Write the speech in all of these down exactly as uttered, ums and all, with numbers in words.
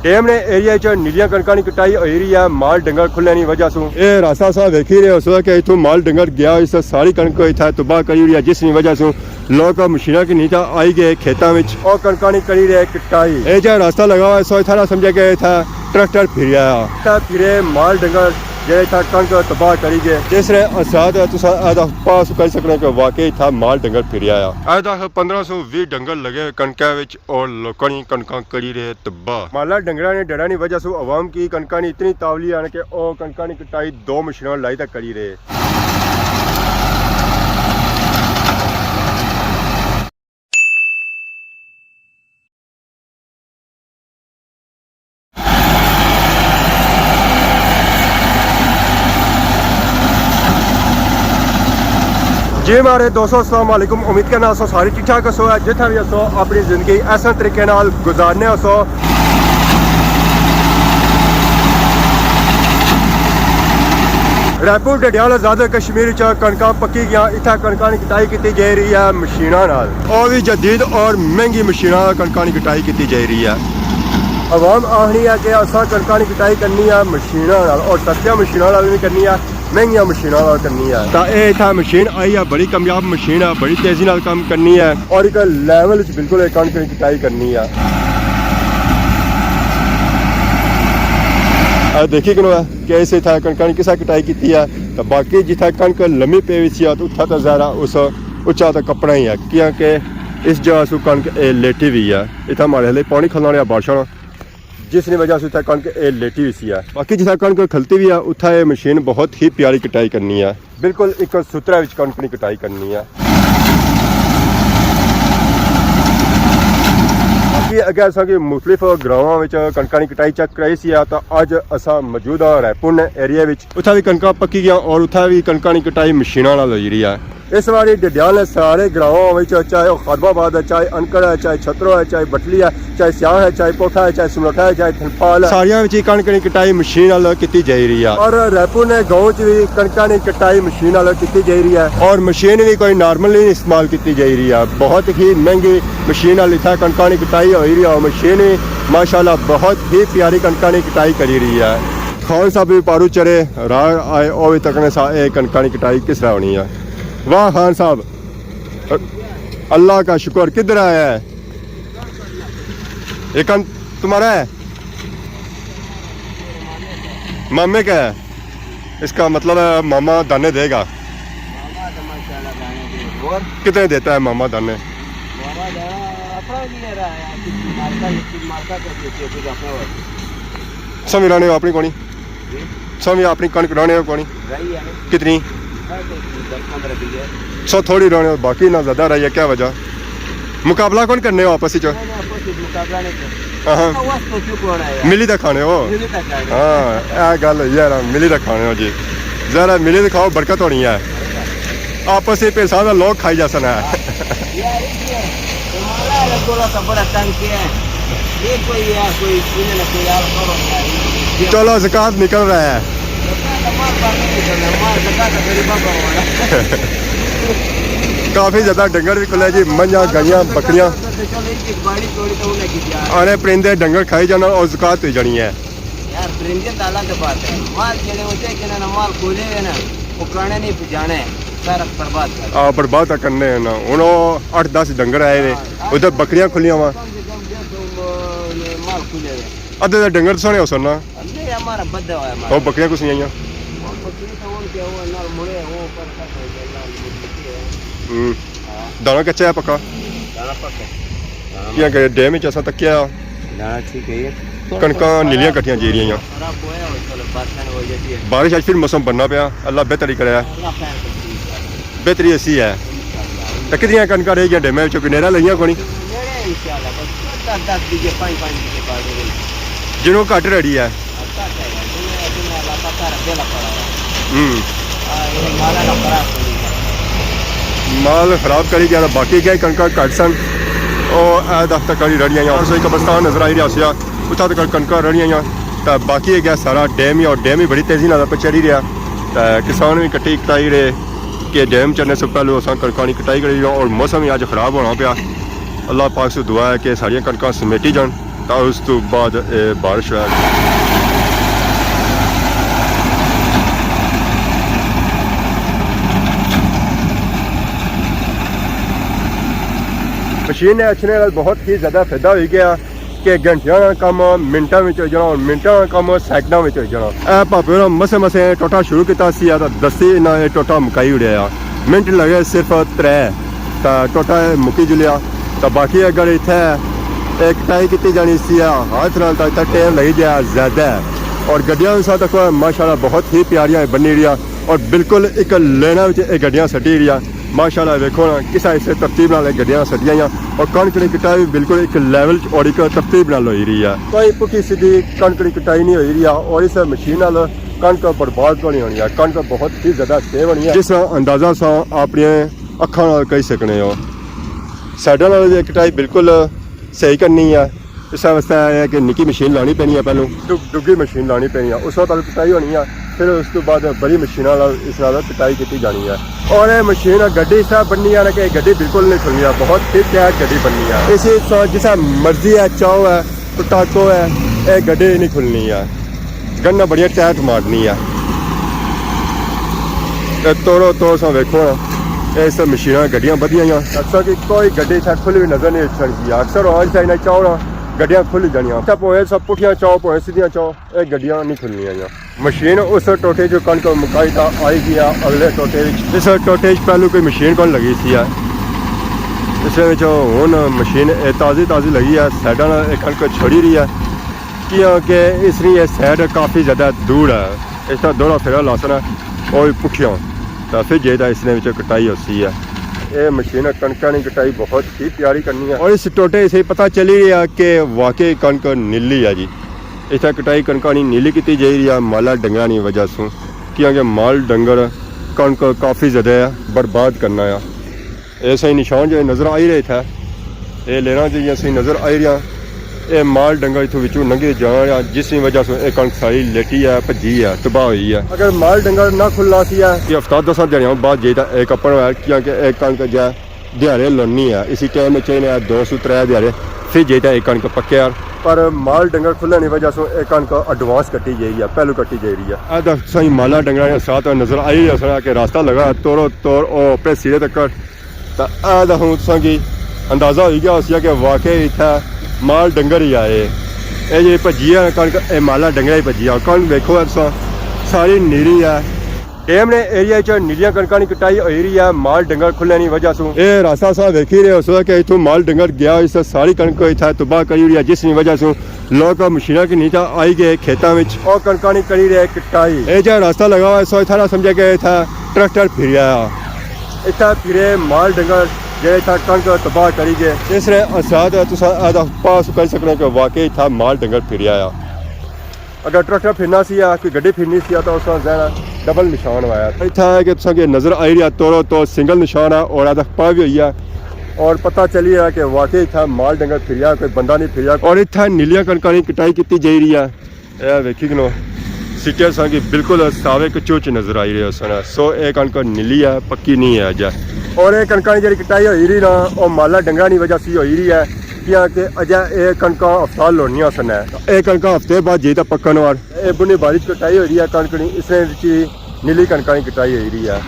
ڈیم نے ایریا چ نیلیاں کنکاں نی کٹائی ہوئی رہی ہے مال ڈنگر کھلنے نی وجہ سوں۔ اے راستہ سا ویکھی رہے ہو سو کہ اتھوں مال ڈنگر گیا، اس ساری کنک اتھا تباہ کری رہی ہے، جس نی وجہ سوں لوگ مشیناں کی نیتا آئی گئے کھیتاں وچ، او کنکاں نی کری رہے کٹائی۔ اے جا راستہ لگا ہوا ہے، سو اتھا نہ سمجھے کہ اتھا ٹریکٹر پھریا ہے۔ اتھا پھرے مال ڈنگر جڑے اتھا کنک تباہ کری گئے، جس نے اثرات تساں ادا پاس کری سکنے کہ واقعی اتھا مال ڈنگر پھریا ہے۔ ادا پندرہ سو ویہہ ڈنگر لگے کنکاں وچ اور لوکاں نی کنکاں کری رہے تباہ۔ مالا ڈنگراں نے ڈڑاں نی وجہ سوں عوام کی کنکاں نی اتنی تاولی آن کہ او کنکاں نی کٹائی دو مشیناں لائی تک کری رہے۔ جی ماڑے دوستو، السلام علیکم۔ امید کرنا سو ساری ٹھیک ٹھاک ہسو ہے، جتھا بھی ہسو اپنی زندگی احسن طریقے نال گزارنے ہسو۔ رائے پور ڈڈیال آزاد کشمیر چ کنکاں پکی گیاں، اتھا کنکاں نی کٹائی کیتی جائی رہی ہے مشیناں نال، او بھی جدید اور مہنگی مشیناں کنکاں نی کٹائی کیتی جائی رہی ہے۔ عوام آخنی ہے کہ اساں کنکاں نی کٹائی کرنی ہے مشیناں نال، اور سستیاں مشیناں نال بھی کرنی ہے، مہنگیاں مشیناں نال کرنی ہے۔ تاں اے اتھا مشین آئی ہے، بڑی کامیاب مشین ہے، بڑی تیزی نال کم کرنی ہے، اور ایک لیول وچ بالکل اے کنک نی کٹائی کرنی ہے۔ اے دیکھی کنو ہے کہ اس اتھا کنکاں نی کسا کٹائی کیتی ہے، تے باقی جتھا کنک لمی پئی وی سی ہے، تے اتھا تے ظاہر ہے اس اچا تے کپنا ہی ہے، کیونکہ اس جگہ سو کنک اے لیٹی ہوئی ہے۔ اتھا ماڑے ہلے پانی کھلنا رہیا بارشاں نا، جس نی وجہ سے اتھا کنک اے لیٹی ہوئی سی ہے۔ باقی جتھا کنک کھلتی ہوئی ہے، اتھا اے مشین بہت ہی پیاری کٹائی کرنی ہے، بالکل ایک ستھرا وچ کنک نی کٹائی کرنی ہے۔ باقی اگے اساں کی مختلف گراواں وچ کنکاں نی کٹائی چیک کرائی سی ہے، تاں اج اساں موجود ہاں رائے پور نے ایریا وچ۔ اتھا وی کنکاں پکی گیاں اور اتھا وی کنکاں نی کٹائی مشیناں نال ہوئی رہی ہے۔ اس واری ڈڈیال نے سارے گراواں وچ، چاہے او خادم آباد ہے، چاہے انکڑ ہے، چاہے چھترو ہے، چاہے بٹلی ہے، چاہے سیاح ہے، چاہے پوٹھا ہے، چاہے سملوٹھا ہے، چاہے تھنپال ہے، ساریاں وچ ہی کنک نی کٹائی مشین نال کیتی جائی رہی ہے۔ اور رائے پور نے گاؤں چ وی کنکاں نی کٹائی مشین نال کیتی جائی رہی ہے۔ اور مشین وی کوئی نارمل نہیں استعمال کیتی جائی رہی ہے، بہت ہی مہنگی مشین نال اتھا کنکاں نی کٹائی ہوئی رہی ہے۔ اور مشین وی ماشاءاللہ بہت ہی پیاری کنکاں نی کٹائی کری رہی ہے۔ خان صاحب وی پارو چڑھے راہ آئے، او وی تکنے سا اے کنکاں نی کٹائی کس طرح ہونی ہے۔ واہ خان صاحب، اللہ کا شکر، کدھر آیا ہے؟ یہ کن تمہارا ہے؟ مامے کا ہے؟ اس کا مطلب ہے ماما دانے دے گا۔ ماما تو ماشاءاللہ دانے دے۔ اور؟ کتنے دیتا ہے ماما دانے؟ ماما دانا اپنا بھی ہے رہا ہے، کچھ مارکا، کچھ مارکا کر دیتے ہیں، کچھ اپنا ہوتا ہے۔ سمجھ لانے ہو اپنی کونی؟ جی؟ سمجھ اپنی کنک ڈانے ہو کونی؟ رہی ہے نا۔ کتنی؟ ہے تو دس پندرہ بیگھے۔ سو تھوڑی ڈانے ہو، باقی نہ زیادہ رہی ہے، کیا وجہ؟ مقابلہ کون کرنے ہو آپس وچ؟ نہیں، نہیں، آپس وچ مقابلہ نہیں کرنا۔ ہاں، ہاں۔ آواز تو کیوں کون آیا؟ ملی تے کھانے ہو۔ ملی تے کھانے۔ ہاں، اے گل ہے یار، ملی تے کھانے ہو جی۔ ذرا ملی تے کھاؤ، برکت ہونی ہے۔ آپس وچ پیسہ دا لوگ کھائی جاسن ہے۔ یار، یہ کیا ہے؟ ہمارا الگ گولا سا بڑا تنگ کیا ہے۔ یہ کوئی یار، کوئی انہیں نہ کوئی یار کرو یار۔ چلو، زکوٰۃ نکل رہا ہے۔ زکوٰۃ کا مال باہر نہیں نکلنا، مال زکوٰۃ کا غریباں کا ہونا۔ کافی زیادہ ڈنگر بھی کھلے جی، منجھاں، گائیاں، بکریاں۔ چلو، ایک، ایک باڑی توڑی تو انہیں کی جا۔ آنے پرندے ڈنگر کھائی جانا اور زکوٰۃ ہوئی جانی ہے۔ یار، پرندے تو الگ بات ہے۔ مال جڑے ہوتے ہیں، جنہاں نے مال کھولے ہوئے نا، وہ کھانے نہیں پجانے ہیں، سارا برباد کر آ، برباد تو کرنے ہیں نا۔ ہن او اٹھ دس ڈنگر آئے نے، ہاں، ادھر بکریاں کھلیاں وا۔ کم سے کم ڈیڑھ سو م-، مال کھلے ہوئے۔ ادھر تے ڈنگر سونے ہو سن نا۔ نہیں، ہمارا بدھا ہوا ہے ہمارا۔ او بکریاں کس نہیں آئیاں؟ وہ بکری تو وہ کیا ہوا، نال مڑے، وہ اوپر تک ہے، نال مڑ کے ہے۔ ہوں۔ ہاں۔ دانا کچا ہے پکا؟ دانا پکا ہے۔ دانا کیا کرے، ڈیم وچ اساں تکیا۔ دانا ٹھیک ہے، یہ کنکاں نیلیاں کٹیاں جی رہیاں۔ خراب ہویا ہو، چلو، بارشاں نے وجہ سے۔ بارش اج پھر موسم بننا پیا، اللہ بہتری کرے۔ اللہ خیر کرے۔ بہتری ایسی ہے۔ تے کتنیاں کنکاں رہ گیاں ڈیمے وچ، کوئی نیڑا لگیاں کونی؟ نیڑے انشاءاللہ، بس دس دس بیگھے، پانچ پانچ بیگھے باڑے رہی۔ جنوں گھٹ رڑی ہے۔ گھٹ ہے، جنوں، جنوں علاقہ سارا بیلا پڑا ہوا ہے۔ ہوں۔ ہاں، یہ مالا نا خراب کری گیا۔ مال خراب کری گیا، باقی کیا کنکاں گھٹ سن۔ او اے دخت کری رڑیاں یا، اور سوئی قبرستان نظر آئی رہیا سی، اتھا تک کنکاں رڑیاں یا۔ تے باقی اے گیا سارا ڈیم ہی، اور ڈیم ہی بڑی تیزی نال اپر چڑھی رہیا۔ تے کسان وی کٹی کٹائی رہے کہ ڈیم چڑھنے سے پہلے اساں کنکاں نی کٹائی کری رہے، اور موسم وی اج خراب ہونا پیا۔ اللہ پاک سے دعا ہے کہ ساریاں کنکاں سمیٹی جان۔ تاں اس تو بعد اے بارش ہویا۔ مشین نے اچھنے نال بہت ہی زیادہ فائدہ ہوئی گیا کہ گھنٹیاں نا کم منٹاں وچ ہوئی جانا اور منٹاں نا کم سیکنڈاں وچ ہوئی جانا۔ اے بھاپے ہوراں مسے مسے ٹوٹا شروع کیتا سی تاں دستی انہاں اے ٹوٹا مکائی اڑیا۔ منٹ لگے صرف ترے، تاں ٹوٹا اے مکی جلیا۔ تاں باقی اگر اتھے اے کٹائی کیتی جانی سی، ہاتھ نال تاں اتھے ٹائم لگی جایا زیادہ ہے۔ اور گڈیاں وی ساتھ تکو ماشاءاللہ بہت ہی پیاریاں بنی رہیا اور بالکل ایک لینا وچ اے گڈیاں سٹی رہیا۔ ماشاءاللہ ویکھو نا کس طرح اس ترتیب نال اے گڈیاں سٹیاں ہویاں اور کنک نی کٹائی وی بالکل ایک لیول اور ایک ترتیب نال ہوئی رہی ہے۔ کوئی پکی سیدھی کنک نی کٹائی نہیں ہوئی رہی ہے اور اس مشین نال کنک برباد کونی ہونی ہے، کنک بہت ہی زیادہ سیو ہونی ہے۔ جس طرح اندازہ سا اپنی اکھاں نال کری سکنے ہو۔ سائیڈاں نال وی کٹائی بالکل صحیح کرنی ہے۔ اس واسطے اے ہے کہ نکی مشین لانی پینی ہے پہلو، ڈ-، ڈگی مشین لانی پینی ہے، اس وقت کٹائی ہونی ہے، پھر اس تو بعد بڑی مشین نال اس نال کٹائی کیتی جانی ہے۔ اور اے مشین گڈی اس طرح بننی ہے نا کہ گڈی بالکل نہیں کھلنی ہے، بہت ہی ٹائٹ گڈی بننی ہے۔ اس وچ جس طرح مرضی ہے، چاؤ ہے، ٹاکو ہے، اے گڈی نہیں کھلنی ہے، گن بڑی ٹائٹ مارنی ہے۔ تے توڑو توڑ سا ویکھو نا، اے اس مشیناں گڈیاں بدیاں ہویاں۔ اکثر کہ کوئی گڈی اتھا کھلی ہوئی نظر نہیں اچھن کی۔ اکثر ہوا جتھا انہاں چاؤ نا گڈیاں کھلی جانیاں۔ تے پویں سب پٹھیاں چاؤ، پویں سیدھیاں چاؤ، اے گڈیاں نہیں کھلنیاں ہویاں۔ مشین اس ٹوٹے جو کنک مکائی تا آئی گیا اگلے ٹوٹے وچ۔ اس ٹوٹے وچ پہلو کوئی مشین کون لگی سی ہے۔ اس وچ ہن مشین اے تازی تازی لگی ہے، سائیڈاں نا اے کنک چھوڑی رہی ہے، کیونکہ اس نی اے سائیڈ کافی زیادہ دور ہے۔ اس طرح دوڑا پھیرا لاسنا، او وی پٹھیاں، تاں پھر جے تاں اس نے وچ کٹائی ہوسی ہے۔ اے مشین کنکاں نی کٹائی بہت ہی پیاری کرنی ہے۔ اور اس ٹوٹے سے پتہ چلی رہیا کہ واقعی کنک نیلی ہے جی۔ اتھا کٹائی کنکاں نی نیلی کیتی جائی رہی ہے مالا ڈنگراں نی وجہ سوں، کیونکہ مال ڈنگر کنک کافی زیادہ ہے، برباد کرنا ہے۔ اے سہی نشان جو نظر آئی رہے تھے، اے لینا جو سہی نظر آئی رہیا، اے مال ڈنگر اتھوں وچوں لنگھے جان رہیا، جس نی وجہ سوں اے کنک ساری لیٹی ہے، بھجی ہے، تباہ ہوئی ہے۔ اگر مال ڈنگر نہ کھلنا سی ہے، یہ ہفتہ دساں دیہاڑیاں بعد جے تاں اے کپن ہویا، کیونکہ اے کنک جے دیہاڑے لونی ہے، اسی ٹائم وچ انہیں دو سو ترے دیہاڑے پھر جے تاں اے کنک پکے ہے۔ پر مال ڈنگر کھلنے نی وجہ سوں اے کنک ایڈوانس کٹی جائی ہے، پہلو کٹی جائی رہی ہے۔ اے تاں سہی مالا ڈنگراں نے ساتھ نظر آئی رہیا سنا کہ راستہ لگا توڑو توڑ او اپنے سرے تک تاں اے تاں ہن تساں کی اندازہ ہوئی گیا ہوسی کہ واقعی اتھا مال ڈنگر ہی آئے۔ اے جیہڑی بھجی ہے کنک، اے مالا ڈنگرا ہی بھجی ہے۔ کنک ویکھو اے تساں، ساری نیری ہے۔ ڈیم نے ایریا چ نیریاں کنکاں نی کٹائی ہوئی رہی ہے، مال ڈنگر کھلنے نی وجہ سوں۔ اے راستہ تساں ویکھی رہے ہوسو کہ اتھوں مال ڈنگر گیا، اس ساری کنک اتھا تباہ کری ہوئی ہے، جس نی وجہ سوں لوگ مشیناں کی نیچے آئی گئے کھیتاں وچ۔ او کنکاں نی کری رہے کٹائی۔ اے جا راستہ لگا ہوا ہے، سو اتھا نہ سمجھے کہ اتھا ٹریکٹر پھریا ہے۔ اتھا پھرے مال ڈنگر جڑے اتھا کنک تباہ کری گئے۔ اس نے اثرات تساں ادا پاس کری سکنے کہ واقعی اتھا مال ڈنگر پھریا ہے۔ اگر ٹریکٹر پھرنا سی یا کوئی گڈی پھرنی سی تو اس نا ذرا ڈبل نشان ہوا ہے۔ اتھا ہے کہ تساں کی نظر آئی رہیا توڑو تو سنگل نشان ہے اور ادا پا بھی ہوئی ہے۔ اور پتہ چلی رہیا کہ واقعی اتھا مال ڈنگر پھریا، کوئی بندہ نہیں پھریا۔ اور اتھا نیلیاں کنکاں نی کٹائی کیتی جائی رہی ہے۔ اے ویکھی کنو، سٹے ساں کی بالکل ساوے کچو چ نظر آئی رہے سن۔ سو اے کنک نیلی ہے، پکی نہیں ہے اجے۔ اور اے کنکاں نی جڑی کٹائی ہوئی رہی نا، او مالا ڈنگراں نی وجہ سی ہوئی رہی ہے، کیاں کہ اجے اے کنکاں ہفتہ لوڑنیاں سن۔ اے کنکاں ہفتے بعد جے تاں پکن اور اے بنی بارش کٹائی ہوئی رہی ہے کنک نی، اس نے وچ ہی نیلی کنکاں نی کٹائی ہوئی رہی ہے۔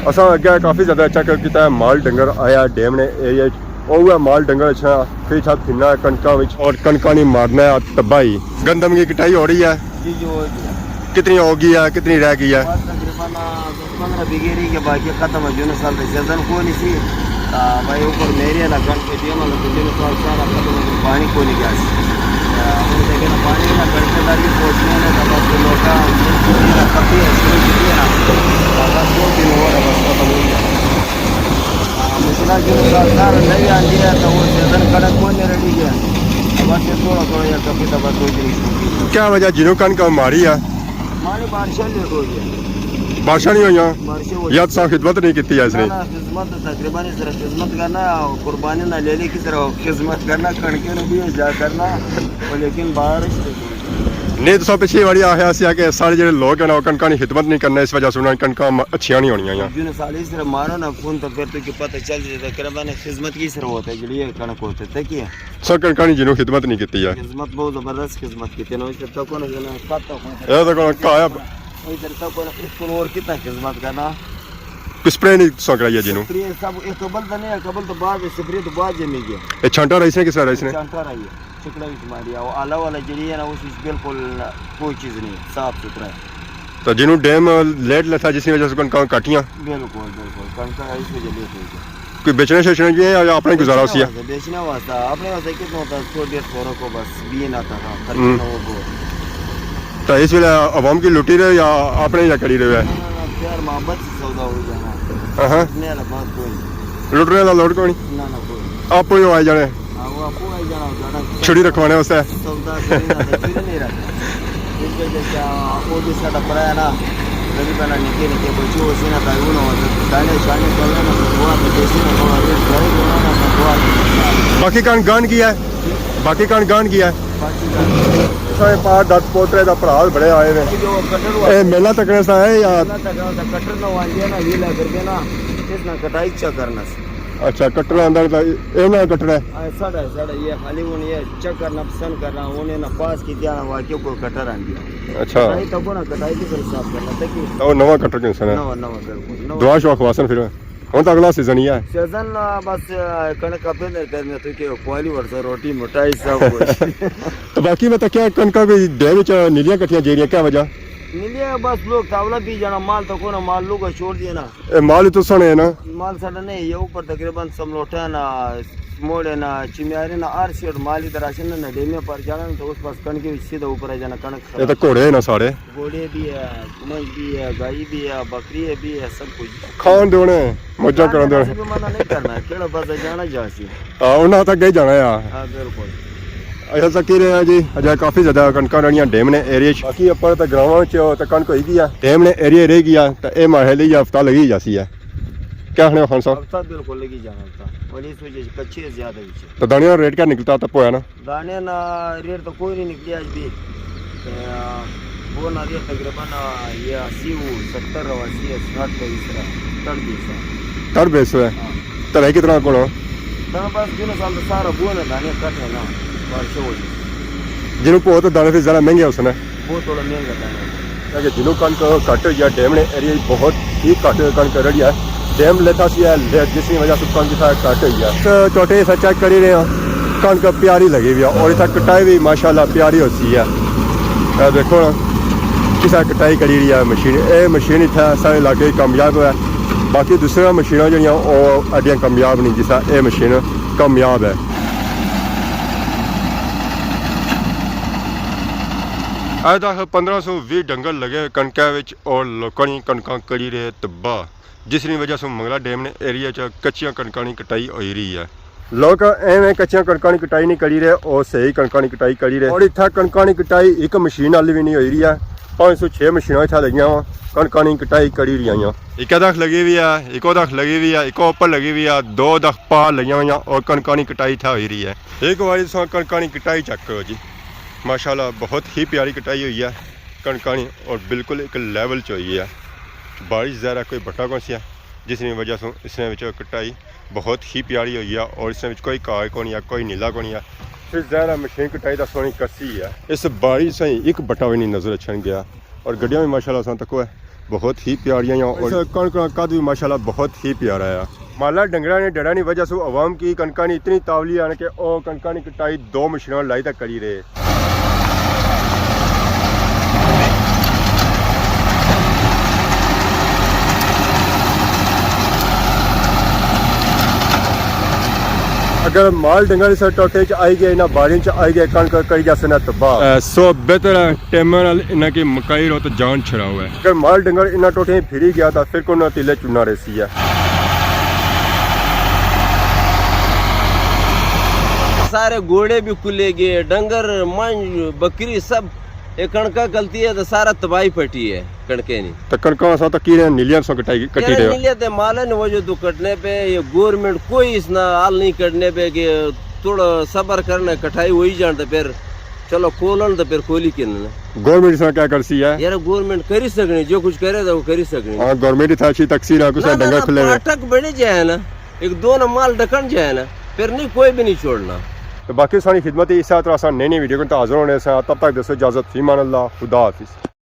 اساں اگے کافی زیادہ چیک کیتا ہے، مال ڈنگر آیا ڈیم نے ایریا وچ، اوہ مال ڈنگر اچھا پھر اتھا پھرنا ہے کنکاں وچ اور کنکاں نی مارنا ہے تباہی۔ گندم کی کٹائی ہو رہی ہے؟ جی، جی، ہو گیا۔ کتنی ہو گئی ہے، کتنی رہ گئی ہے؟ بس تقریباً دس پندرہ بیگھے رہی گئے، باقی ختم ہو جانے۔ سال تے سیزن کوئی نہیں سی، تا بھائی اوپر میرے نا کنک کے ڈیم والا تو جنو سال سارا ختم ہو گیا، پانی کوئی نہیں گیا سی۔ تا ہن دیکھے نا پانی نا کنک داری پہنچنے نے، تا بس لوکاں کپی ہے، شروع کی ہے نا، تا بس دو دن ہو رہا، بس ختم ہو گیا۔ ہاں، مسئلہ جو سرکار نہیں آندی ہے تو وہ سیزن کنک کوئی نہیں رڑی گیا۔ بس یہ تھوڑا تھوڑا یا کپی تا بس دو دن شروع کی۔ کیا وجہ جنوں کنک ماری ہے؟ ہماری بارشاں لیٹ ہو گیا۔ بارشاں نہیں ہوئیاں؟ بارشاں ہو یا تساں خدمت نہیں کیتی ہے اس نہ، نے؟ نہ، خدمت تقریباً اس طرح خدمت کرنا، قربانی نہ لے لے کس طرح خدمت کرنا، کنکے نے بھی جا کرنا، لیکن بارش نہیں ہوئی۔ نہیں، تساں پچھلی واری آخیا سی کہ سارے جڑے لوگ ہیں نا، وہ کنکاں نی خدمت نہیں کرنا، اس وجہ سے انہاں نی کنکاں م-، اچھیاں نہیں ہونیاں یا۔ جن سال اس طرح مارو نا فون تو پھر تو کی پتہ چل جائے کہ کربا نے خدمت کی ضرورت ہے، جڑی یہ کنک ہوتے تے کی ہے۔ سو کنکاں نی جنوں خدمت نہیں کیتی ہے۔ خدمت بہت زبردست خدمت کیتی ہے، اس طرح کو نا جنا کھاتا ہوں۔ یہ تو کون کہا ہے؟ اس طرح کو نا اس کو اور کتنا خدمت کرنا۔ کوئی سپرے نہیں تساں کرائی ہے جنوں؟ سپرے سب، یہ قبل تو نہیں ہے، قبل تو بعد، سپرے تو بعد جمی گیا۔ یہ چھانٹا رہی سے کس طرح رہی سے؟ چھانٹا رہی ہے۔ چکڑا وچ ماری آ، او آلہ والا جیڑی ہے نا، اس وچ بالکل کوئی چیز نہیں، صاف ستھرا ہے۔ تو جنوں ڈیم لیٹ لتھا، جس وجہ سے کنکاں کاٹیاں؟ بالکل، بالکل، کنکاں اس وجہ لیٹ ہوئی ہے۔ کوئی بیچنے شیچنے بھی ہے یا اپنا ہی گزارا اسی ہے؟ بیچنے واسطے، بیچنے واسطے، اپنے واسطے کتنا ہوتا ہے؟ سو ڈیڑھ سو روپے بس، بھی نہ تھا، خرچہ ہوں۔ نہ ہو کو۔ تو اس ویلے عوام کی لٹی رہے یا اپنے یا کری رہے؟ نہ، نہ، نہ، پیار محبت سے سودا ہو جانا۔ ہاں ہاں۔ لٹنے والا بات کوئی نہیں۔ لٹنے والا لوٹ کوئی نہیں؟ نہ، نہ، کوئی نہیں۔ آپ ہی آئی جانے؟ ہاں، وہ آپ کو آئی جانا ہوتا نا۔ چھڑی رکھوانے واسطے۔ سودا کرے نا، تو چھڑی نہیں رکھتا۔ اس وجہ سے وہ بھی ساڈا پرا ہے نا، غریباں نا نکے نکے بچے ہو سی نا، تاکہ انہاں واسطے دانے شانے کرنا نا، تو دعا تو دیسی نا، تھوڑا ریٹ ڈرائی ہونا نا، تو دعا تو دیسی نا۔ باقی کان گان کی ہے؟ باقی کان گان کی ہے؟ باقی گان۔ سارے پار دت پوترے دا پرا بڑے آئے نے۔ جو کٹر ہوا اے میلہ تکنے سا ہے یا؟ میلہ تکنا ہوتا، کٹر نہ وانجے نا، یہ لے کر کے نا، اس نا کٹائی چا کرنا سی۔ اچھا، کٹر اندر دا، اے نا کٹر ہے؟ آ، ساڑا ہے، ساڑا یہ خالی ہن یہ چیک کرنا پسند کرنا، ہن انہاں پاس کیتیا نا، واقعی کوئی کٹر آندی ہے۔ اچھا۔ کٹائی تکو نا، کٹائی کس حساب کرنا، تکی۔ او نواں کٹر کن سنا۔ نواں، نواں، بالکل، نواں۔ دعا شعا خواصن پھر۔ ہن تو اگلا سیزن ہی ہے۔ سیزن، آ، بس، آ، کنک کپے نے، پھر میں تو کہ کوئی نہیں ورسا، روٹی مٹائی سب کچھ۔ تو باقی میں تکیا کنکاں بھی ڈیم وچ نیلیاں کٹیاں جیریاں، کیا وجہ؟ نیلیاں بس لوگ تاولا پی جانا، مال تکو نا، مال لوگ چھوڑ دیے نا۔ اے مال ہی تساں نے ہے نا؟ مال ساڈا نہیں، یہ اوپر تقریباً سملوٹا نا، موڑے نا، چمیارے نا، ہر سیٹ مال ادھر آشن نا، ڈیمے پر جانا نا، تو اس پاس کنکے وچ سیدھا اوپر آ جانا، کنک اے تو خراب۔ گھوڑے ہیں نا سارے؟ گھوڑے بھی ہے، منج بھی ہے، گائی بھی ہے، بکری ہے بھی ہے، سب کچھ۔ کھان دینے، موجہ کرن دینے۔ بھی منع نہیں کرنا، کیڑا پاسا جانا جا سی۔ ہاں، انہاں تک گئی جانا ہے۔ ہاں، بالکل۔ اچھا، سکی رہے ہیں جی، اجے کافی زیادہ کنکاں رہنیاں ڈیم نے ایریے چ۔ باقی اپر تے گراواں چ تے کنک ہوئی گئی ہے، ڈیم نے ایریے رہ گیا، تے اے ماحول ہی ہفتہ لگی جاسی ہے۔ کیا آخنے ہو خان صاحب؟ ہفتہ بالکل لگی جانا ہفتہ۔ اور اس وجہ سے کچے زیادہ وچ۔ تو دانے نا ریٹ کیا نکلتا تب ہویا نا؟ دانے نا ریٹ تو کوئی نہیں نکلیا اج بھی۔ تے، آ، وہ نا ریٹ تقریباً، آ، یہ اسی ہو، ستر ہو، اسی ہے، سٹھ ہو، اس طرح، تڑ بیس ہے۔ تڑ بیس ہے؟ ہاں۔ تڑ ہے کتنا کون؟ تاں بس جنہاں سال سارا بوہے نا دانے کٹ ہے نا، بارش ہو جی۔ جنہوں پو تو دانے پھر ذرا مہنگے ہوسن۔ بہت تھوڑا مہنگا دانا ہے۔ تاکہ جنہوں کنک کٹ ہوئی ہے، ڈیم نے ایریے بہت ہی کٹ کنک رڑی ہے۔ ڈیم لیتا سی ہے، لے-، جس کی وجہ سے کنک اتھا کٹ ہوئی ہے۔ اس ٹوٹے اسا چیک کری رہے ہیں، کنک پیاری لگی ہوئی ہے اور اتھا کٹائی بھی ماشاءاللہ پیاری ہوتی ہے۔ اے دیکھو نا، کسا کٹائی کری رہی ہے مشین۔ اے مشین اتھا سارے علاقے کامیاب ہے، باقی دوسرے مشیناں جڑیاں او ایڈیاں کامیاب نہیں جسا اے مشین کامیاب ہے۔ اج تک پندرہ سو ویہہ ڈنگر لگے ہوئے کنکاں وچ اور لوکاں نی کنکاں کری رہے تباہ، جس نی وجہ سوں منگلا ڈیم نے ایریے چ کچیاں کنکاں نی کٹائی ہوئی رہی ہے۔ لوک ایویں کچیاں کنکاں نی کٹائی نہیں کری رہے، او صحیح کنکاں نی کٹائی کری رہے۔ اور اتھا کنکاں نی کٹائی ایک مشین نال وی نہیں ہوئی رہی ہے، پانچ سو چھ مشیناں اتھا لگیاں وا، کنکاں نی کٹائی کری رہیاں۔ ایک دکھ لگی ہوئی ہے، ایک دکھ لگی ہوئی ہے، ایک اوپر لگی ہوئی ہے، دو دکھ پار لگیاں ہوئیاں اور کنکاں نی کٹائی اتھا ہوئی رہی ہے۔ ایک باری تساں کنکاں نی کٹائی چیک کرو جی، ماشاءاللہ بہت ہی پیاری کٹائی ہوئی ہے کنکاں نی اور بالکل ایک لیول چ ہوئی ہے۔ بارش ظاہر ہے کوئی بٹا کون سی ہے، جس نی وجہ سوں اس نے وچ کٹائی بہت ہی پیاری ہوئی ہے اور اس نے وچ کوئی کاہ کونی ہے، کوئی نیلا کونی ہے۔ پھر ظاہر ہے مشین کٹائی دا سونی کسی ہے۔ اس بارش سے ایک بٹا بھی نہیں نظر اچھن گیا۔ اور گڈیاں بھی ماشاءاللہ اساں تکو ہے، بہت ہی پیاریاں ہیں اور اس کنکاں نا قد بھی ماشاءاللہ بہت ہی پیارا ہے۔ مالا ڈنگراں نے ڈڑاں نی وجہ سوں عوام کی کنکاں نی اتنی تاولی آن کہ او کنکاں نی کٹائی دو مشیناں لائی تک کری رہے۔ اگر مال ڈنگر اس ٹوٹے چ آئی گئے، انہاں باڑیں چ آئی گئے، کنک کری جاسے نا تباہ۔ اے، سو بہتر ہے، ٹیماں نال انہاں کی مکائی رو تے جان چھڑاؤ ہے۔ اگر مال ڈنگر انہاں ٹوٹیں پھری گیا تاں پھر کون تیلے چنا رہسی ہے۔ سارے گھوڑے بھی کھلے گئے، ڈنگر، منج، بکری سب، یہ کنکا کلتی ہے تو سارا تباہی پھٹی ہے کنکے نی۔ تے کنکاں اساں تکی رہے ہیں، نیلیاں اساں کٹائی، کٹی یار رہے ہیں۔ نیلیاں تے مالا نے وجہ تو کٹنے پہ، یہ گورنمنٹ کوئی اس نا حل نہیں کٹنے پہ کہ تھوڑا صبر کرنا، کٹائی ہوئی جان تے پھر چلو، کولن تے پھر کولی کن نا۔ گورنمنٹ اس طرح کیا کرسی ہے؟ یار، گورنمنٹ کری سکنی، جو کچھ کرے تے وہ کری سکنی۔ ہاں، گورنمنٹ اتھا اچھی تکسی نہ، کسے نہ، ڈنگا نہ، کھلے ہوئے۔ پاٹک بنی جائے نا، ایک دو نہ مال ڈکن جائے نا، پھر نہیں کوئی بھی نہیں چھوڑنا۔ تو باقی ساری خدمت اس طرح اساں نئی نئی ویڈیو کن حاضر ہونے ساں، تب تک دوستو اجازت، فی امان اللہ، خدا حافظ۔